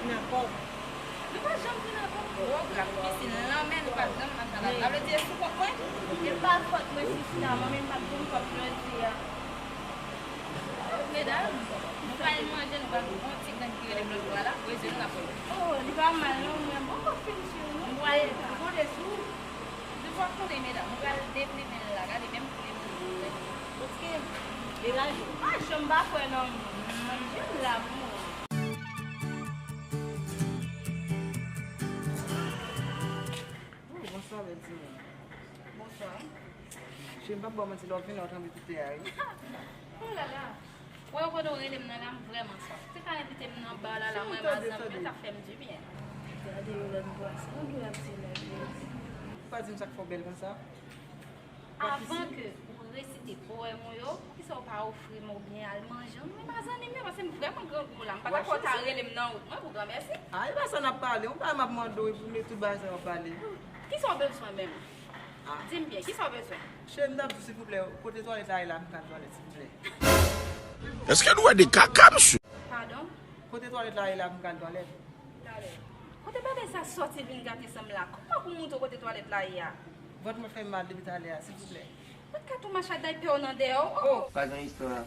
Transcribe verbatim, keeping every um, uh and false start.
Nan kòb. Nou pa janm vin nan kòb. Pwogram pisin lan, men nou pa janm mache la. Sa vle di, e sou kont mwen? E pa fòt mwen, sista, mwen menm pa t gen kòb jodi a. Medam, nou pral manje, nou pral bon ti grenn ki rele blòk la, la, pou ede nou nan pwogram. Oh, li pa mal non, mwen poko fin cheri non. Nou pral konte sou ou. Nou pral konte, medam, nou pral deplimen l la, gade menm koulè m. Paske, e la, ah, janm pa kwè nan moun. Mwen, janm la pou mwen. Oh, bonswa, bèl timoun. Bonswa. Cheri, m p ap ba w manti, lè w vini la, w t anvi kite a, wi. Oh la la. Wè, w kote w rele m nan la, m vrèman swaf. Ou te ka envite m nan ba la, la, mwen, mazanmi, yo t ap fè m dibyen. Gade yon lòt bwa, sa w ap di la, Jezi. Ou pa di m sa k fè w bèl konsa? Avan ke ou resite powèm ou yo, poukisa ou pa ofri m oubyen al manje? Mwen pa zanmi m yo, paske m vrèman grangou la. M pa dakò w ta rele m nan wout mwen pou granmèsi. A, e pa sa n ap pale. Yon bagay m ap mande w, epi w met tout bagay sa w ap pale. Kisa w bezwen menm? Ah. Di m byen, kisa w bezwen? Cheri, m t ap di w, silvouplè, kote twalèt la ye la, m ka al twalèt, silvouplè. Èske nou wè de kaka, mesye? Padon? Kote twalèt la ye la, m ka al twalèt. Talè. Kote bagay sa sòti vin gate san m la? Kòman pou m montre w kote twalèt la ye a? Vant mwen fè m mal depi talè a, silvouplè. Mwen ka tou mache ak daypè w nan dèyè w. Oh! Pa gen istwa.